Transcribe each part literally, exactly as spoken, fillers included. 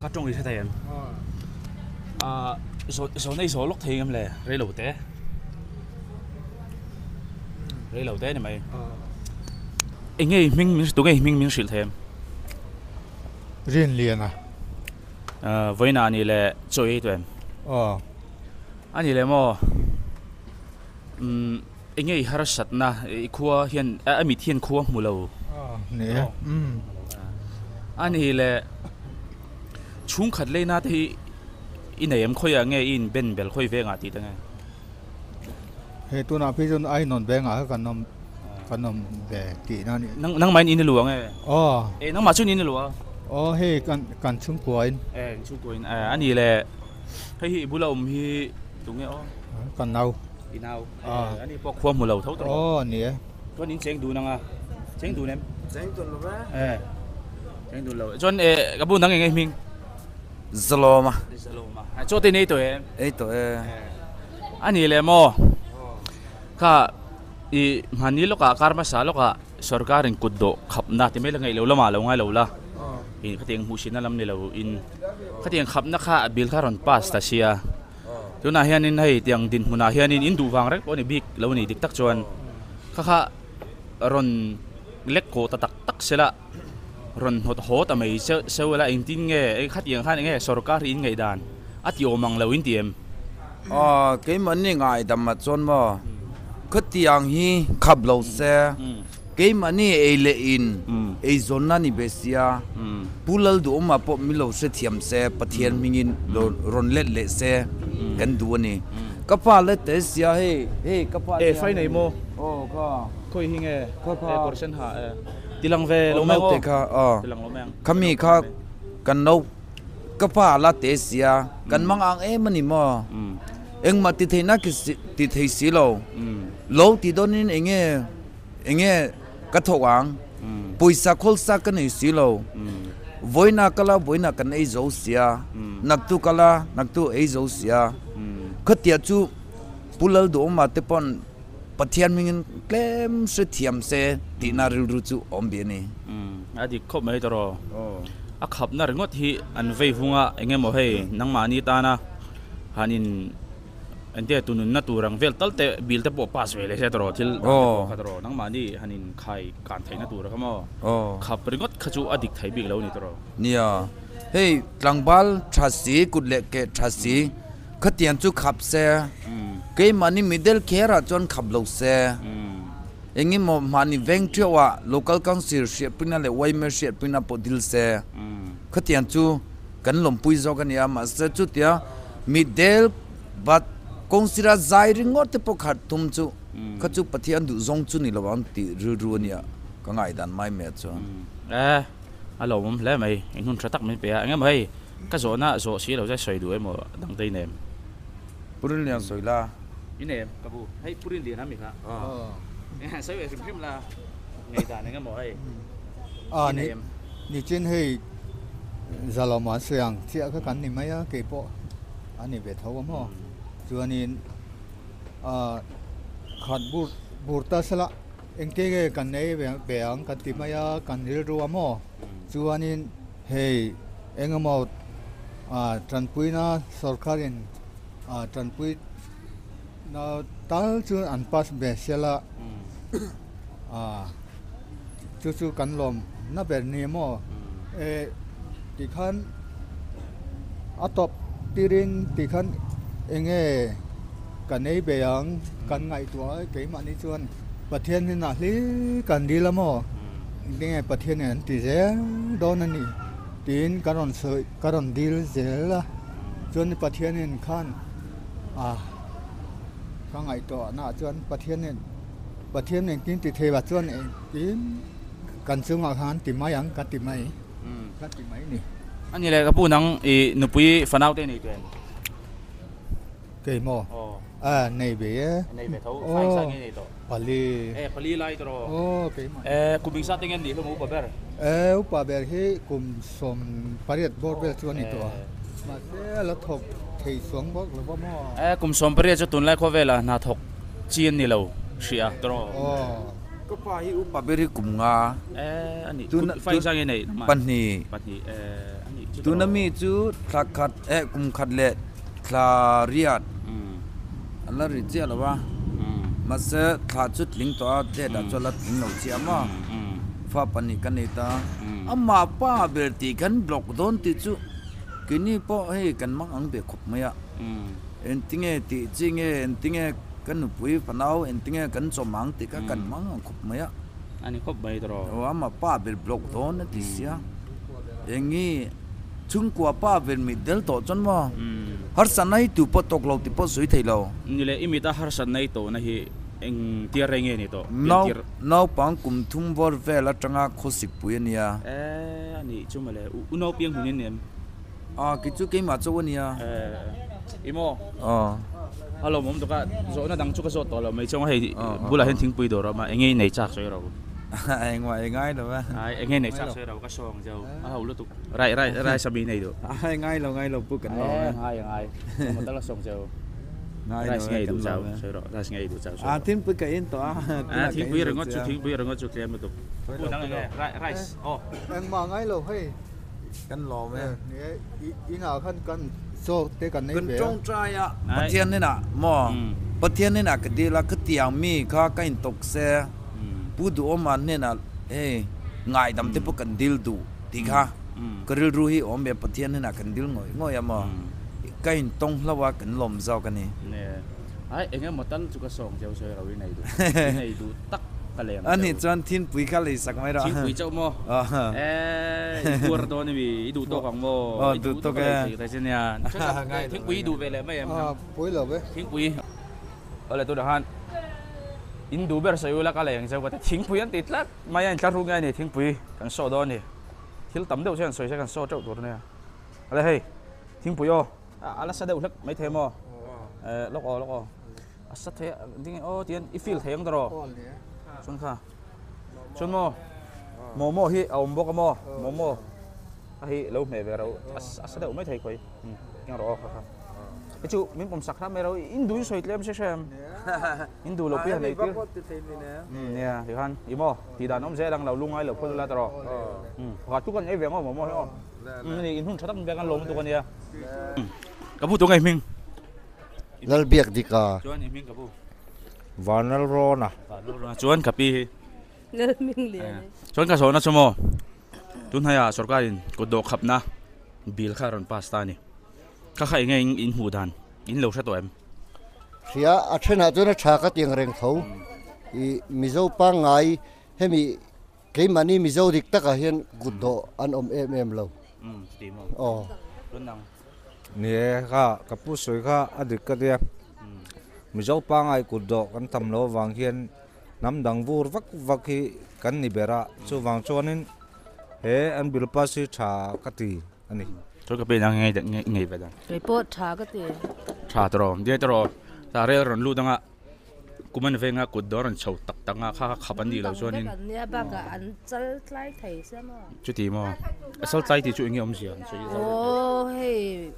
Ka ṭawng i hre thei em? A, zo, zo nei zo lawk thei em le? Rei lo te. Rei lo te ni mai. Eng nge hming min, tu nge hming min hrilh thei em? Rinliana. A, vawiina ni le chawi ei tu em? A. A ni le maw. Um, eng nge i harsatna, i khua hian, a, a mit hian khua hmu lo. A, ni e. Aw. Um. A ni le, chhungkhat leina te hi i nei em, khawi a nge i inben bel, khawi veng a ti ta nge? He tuna phei chun ai non veng a kan awm, kan awm ve tihna ni. Nang, nangmah in in i luah nge? Aw. E, nangmah chun in i luah? Aw, he kan, kan chhungkua in. E, in chhungkua in. E, a ni le, hei hi i bula awm hi tu nge aw? Kan nau. I nau. A. E, ani pawh khua hmu lo tho tawh. Aw, ni e. Chuan in cheng dun ang a. Cheng dun em? Cheng dun lo e. E. Cheng dun lo. Chuan, e, ka bu nang eng nge hming? Zalawma. Zalawma. A, chaw te nei tawh em? Ei tawh e. E. A ni le maw? Aw. Kha, i hmani lawka, kar hmasa lawka, sawrkarin kut dawh khapna ti mai la, ngai lo lama lo ngai lo la. Aw. I khatiang hmuhsitna lam ni lo in. Khatiang khapna kha bill kha rawn pass ta sia. Tunah hianin hei tiang dinhmunah hianin in duh vang reng pawh ni bik lo ni dik tak chuan kha kha rawn lek kawh ta tak tak sela, rawn hnawt haw ta mai se, se ula, engtin nge, ei khatiang khan eng nge sawrkar in ngaihdan a ti awm ang lo in ti em? A, keimahni ngaidam a chuan maw, khatiang hi khap lo se. Mm. Keimahni ei le in, mm, ei zawnna ni ve sia. Mm. Pu Lalduhawma pawh mi lo hrethiam se, Pathian, mm, hmingin lo, mm, rawn let leh se, mm, kan duh a ni. Mm. Ka pa le te sia hei, hei, ka pa. E, tia fai nei maw? Aw, ka. Khawi hi nge? Ka, ka. E, kawr sen ha, e. Tilang ve lo meng aw. Te kha, aw. Tilang lo meng. Khami kha kan lo ka pa la te sia, kan, mm, mang ang em a ni maw? Mm. Engmah ti theihna ki si, ti thei si lo. Mm. Lo ti dawnin eng nge, eng nge ka tho ang? Mm. Pawisa khawlsa ka nei si lo. Mm. Vawiina kala vawiina kan ei zo sia. Mm. Naktuk kala naktuk ei zo sia. Mm. Khatia chu Pu Lalduhawma te pawn Pathian hmingin tlem hrethiam se tihna rilru chu awm bik a ni. Mm, a dik khawp mai tawh. Aw. A khapna ringawt hi an vei vunga eng emaw hei, nangmahni tana han in, ente tununna tur ang vel talte bill te pawh pass ve leh se tawh, thil, aw, kha tawh, nangmahni han in khai kan theihna tur kha maw. Aw. Khap ringawt kha chu a dik thei bik lo ni tawh. Nia. Hei, tlangval ṭha si, kut leh keh ṭha si. Khatiang chu khap se. Mm. Keimahni middle care-ah chuan khap lo se. Mm. Eng emaw mahni veng ṭeuha local council hriatpuina leh Y M A hriatpuina pawh dil se. Mm. Khatiang chu kan lawmpui zawk a nia, mahse chutia middle but council-a zai ringawt te pawh khat tum chu, mm, kha chu Pathian duh zawng chu ni lo ang tih rilru a nia ka ngaihdan mai mai a chuan. Mm. Eh. A lawmawm hle mai, in hun ṭha tak min pe a. Eng emaw hei, ka zawhna zawh si lo che, sawi duh emaw dang te i nei em? Pu Rinlian sawi la. I nei em, ka bu? Hei, Pu Rinlian a mi kha. Ah. Eh, sawi ve hrim hrim la. Ngei dan eng emaw hei? Ah, i nei ni, em? Ni chin hei, Zalawma sawi ang, chiah kha kan ni mai a, kei pawh a ni ve tho a maw. Hmm. Chuanin, ah, khat bur, bur ta sela. Engtin nge kan nei ve, ve ang kan ti mai a, kan rilru a maw? Mm. Chuanin hei eng emaw, a, ṭanpuina sawrkarin, a, ṭanpuina tal chu an pass ve sela. Mm. A, chu chu kan lawmna ber ni maw? Mm. E, tikhan a tawp tirin tikhan eng nge kan nei ve ang, kan ngaihtuah a, keimahni chuan Pathian hnenah hli kan dil a maw? Engtin nge Pathianin an ti zel dawn a ni, tiin ka rawn sawi, ka rawn dil zel a. Chuan Pathianin khan, a, ka ngaihtuahna chuan Pathianin, Pathian engtin ti thei va chuan engtin kan chungah khan ti mai ang, ka ti mai. Hmm. Ka ti mai ni. A ni le, ka pu, nang i nupui fanau te nei tawh em? Kei maw? Aw. A, nei ve e. Nei ve tho. Aw. Fai sa nge nei tawh? Pali. Eh, pali lai tawh. Aw, kei maw? Eh, kum inksa te nge ni hlum upa ber? Eh, upa ber hi kum sawm pariat bawr vel chu a ni tawh. Eh. Mahse, a la thawk thei suang bawk lo va maw? Eh, kum sawm pariat chu tunlai khawvela hna thawk chi an ni lo hria tawh. Aw. Ka pa hi upa ber hi kum nga. Eh, a ni. Tuna, fai tu-, sang e nei, ma. Pahni. Pahni, eh, a ni, chu tuna tawh. Mi chu thla khat, eh, kum khat le thla riat. Mm. A la ri chiah lo va. Mm. Mahse, thla chu tling tawh a, te ta chu la tling lo chiah ma. Mm, mm. Fa pahni ka nei ta. Mm. Ama pa ber ti kan block dawn ti chu. Keini pawh hei kan mang ang ve khawp mai a. Mm. Engtin nge ti chi nge, engtin nge kan nupui fanau, engtin nge kan chawmang ti kha kan mang ang khawp mai a. A ni khawp mai tawh. O, ama pa ber block dawn a ti si a. Eng nge chhungkua pa ber mi del tawh chuan maw. Mm. Harsatna hi tu pawh tawk lo ti pawh sawi thei lo. Ni le, i mita harsatna i tawhna hi engtia rei nge ni tawh? Nau-, naupang kum thum vawr vel atanga khawsik pui a nia. Eh, a ni chu ma le. U, unau piang hun in em? A, kei chu keima chauh a nia. Eh, i maw? A. A lawmawm tawk a, zawhna dang chu ka zawt tawh lo mai chuang hei, bula hian thingpui dawr a awm a, eng nge nei chak sawi ro. Engmaw, eng ngai lo a. Ai, eng nge nei chak sawi ro, ka sawng zo. A ho lutuk. Rai, rai, rai sa mi nei do. Ai, ngai lo, ngai lo, pu kan lo. Eh, ngai, ngai. Mo ta la sawng zo. Ngai lo, kan lo. Rai sa ngai do chau, sawi ro. Rai sa ngai do chau, sawi ro. A, thingpui ka in tawh a. A, thingpui ringawt chu, thingpui ringawt chu tlem lutuk. Pu nang nge, rai, rai. Oh. Engmah ngai lo hei. Kan lawm e. Eh, ni e, i, i na khan kan zawk te kan nei ve a. Kan ṭawngṭai a. Ai. Pathian hnenah maw. Mm. Pathian hnenah ka dil a, ka tiang mi kha ka inthawk se. Mm. Pu Duhawma hnenah, hei, ngaidam te pawh kan dil duh ti kha. Mm. Ka rilru hi awm e, Pathian hnenah kan dil ngawih ngawih a maw. Mm. Ka intawng hlauh a, kan lawm zawk a ni. Ne. Ai, eng emaw tal chu ka sawng cheu sawi ro, i nei duh. I nei duh tak ka leng cheu. A ni chuan thingpui kha lei sak mai rawh. Thingpui chauh maw? Aha. Eh, i buar dawn i mi, i duh tawk ang maw? Oh, i duh tawk e. Thingpui i duh ve leh mai em? Ah, pui lo ve. Thingpui. Ole, tu dawn. In duh ber sawi ula ka leng cheu ka ti. Thingpui an ti tlat mai a, in thla ru nge ni thingpui. Kan saw dawn ni. Thil tam deuh chen sawi se kan saw teuh tur nia. Ole hei. Thingpui aw. A, a la sa deuh hlek mai thei maw? Oh. Eh, lawk aw, lawk aw. A sa thei, ding, aw, tian i feel thei ang ta rawh. Pawl nia. Chuan kha. Chuan maw? Momo hi a awm bawk a maw? Oh. Momo. A hi lo hme ve ro. A s-, a sa deuh mai thei khawih. Hmm. Keng rawh, kha, kha. Hei chu, min pawm sak hram mai ro. In duh in sawi tlem se hram. Nia. In duh lo pi han nei tir. Hmm, nia, ti khan. I maw? Ti dan awm zel ang lo, lungngai lo phawt la ta rawh. Oh. Hmm. Pakhat chu kan ei ve maw, momo hi aw. Le, le. Hmm, ni in hun ṭha tak min pek an lawm tuk a nia. Le. Hmm. Ka pu tu nge i hming? Lalbiakdika. Chuan i hming ka pu? Vanlalrawna. Vanlalrawna. Chuan ka pi hi? Lalmingliana. Eh. Chuan ka sawna chu maw? Tunhnaia sorkarin kutdawh khapna bill kha rawn pass ta ni. Kha kha eng nge in, in hmuh dan? In lo hre tawh em? Hria, a ṭhenah chuan a ṭha ka ti ang reng tho. I Mizo pangngai hemi Keimahni Mizo dik takah hian kutdawh an awm em em lo. Mm, ti maw? Aw. Tun ang. Ni e kha, ka pu sawi kha a dik ka tia. Mm. Mizo pangngai kutdawh kan tam lo vang hian hnam dang vur vak vak hi kan ni ber a. Mm. Chuvang chuanin he an bill pass hi ṭha ka ti. A ni. Chuan ka pi nang ngei, ngei, ngei ve dan. Kei pawh ṭha ka ti. Ṭha ta rawh, dia ta rawh. Ta rel rawn lut ang a. Kuman venga kutdawh rawn chho tak tak a, kha kha khap an nih lo chuanin. An nia bakah an chal tlai thei se maw? Chuti maw? A chal tlai ti chu eng nge awmzia? Aw, hei.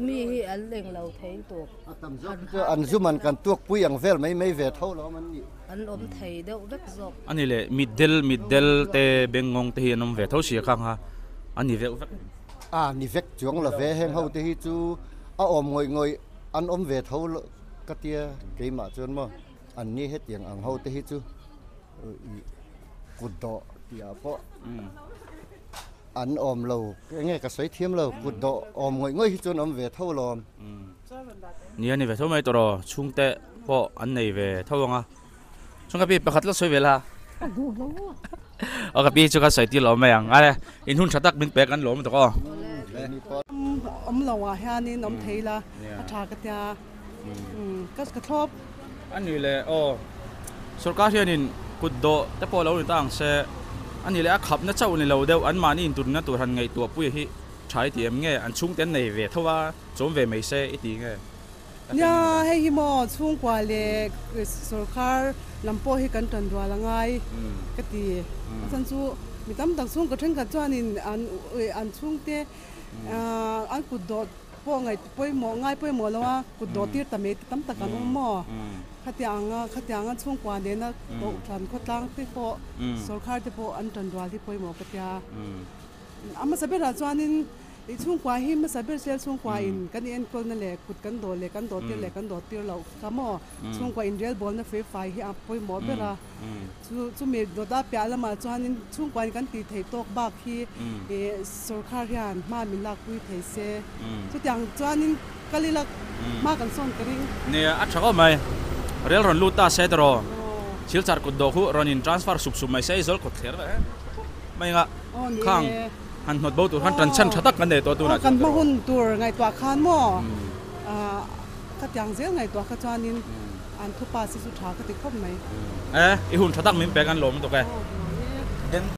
Mi hi an leng lo thei tawk. A tam zawk chu an zu man kan tuakpui ang vel mai mai ve tho lo an nih. An awm thei deuh vek zawk. A ni le, mitdel, mitdel te, bengngawng te hi an awm ve tho si a khang ha. A ni vek vek. A ni vek chuang lo ve heng ho te hi chu a awm ngawih ngawih an awm ve tho lo ka tia keimah chuan maw. An ni hetiang ang ho te hi chu, i, kutdawh tia pawh. Mm. An awm lo, enge ka sawi thiam lo, kutdawh awm ngawih ngawih hi chuan awm ve tho lawm. Mm. Ni a ni ve tho mai tawh rawh, chhungte pawh an nei ve tho ang a. Chuan ka pi pakhat la sawi ve la. Aw, ka pi chu ka sawi tir lo mai ang. A le, in hun ṭha tak min pek an lawm tawh aw. Awm lo ah hian in awm thei la, a ṭha ka tia. Mm, ka, ka thlawp. A ni le, aw, sorkar hianin kutdawh te pawh lo ni ta ang se, a ni le, a khapna chauh ni lo deuh, anmahni inturnna tur han ngaihtuahpui hi ṭha i ti em nge? An chhungte an nei ve tho a, chawm ve mai se i ti nge? Nia, hei hi maw, chhungkua le, eh, sorkar lam pawh hi kan ṭan dual a ngai ka ti. A chhan chu mi tam tak chhung ka ṭhenkhat chuanin an, eh, an chhungte, ah, an kutdawh Pawh ngai poimaw, ngai poimaw lo a, kut dawh tir ta mei tam tak an um maw. Khatianga, khatianga chhungkua nena ko tlan khawtlang te pawh, sorkar te pawh an ṭanrual hi poimaw ka tia. A hmasa bera chuanin, i chhungkua hi hmasa ber sel chhungkua in kan enkawlna le kut kan dawh le kan dawh tir le kan dawh tir lo kha maw. Chhungkua inrelbawlna fe fai hi a poimaw bera. Chu, chu mi dawta piah lamah chuanin chhungkuain kan tih theih tawk bak hi, e, sorkar hian hma min lakpui thei se. Chutiang chuanin kal ila hma kan sawn ka ring. Nia, a ṭha khawp mai. Rel rawn lut ta se tiraw. Silchar kut dawh khu rawn in transfer sup sup mai se, Aizawl kawt thler ve. Mai nga. Aw, ni khang e. Han hnawt bo tur khan ṭanchhan ṭha tak kan nei tawh tunah kan hma hun tur ngaihtuah khan maw. Ah, khatiang zel ngaihtuah kha chuanin an thu pass hi chu ṭha ka ti khawp mai. Eh, i hun ṭha tak min pek an lawm tawk e. Aw, ni e. Den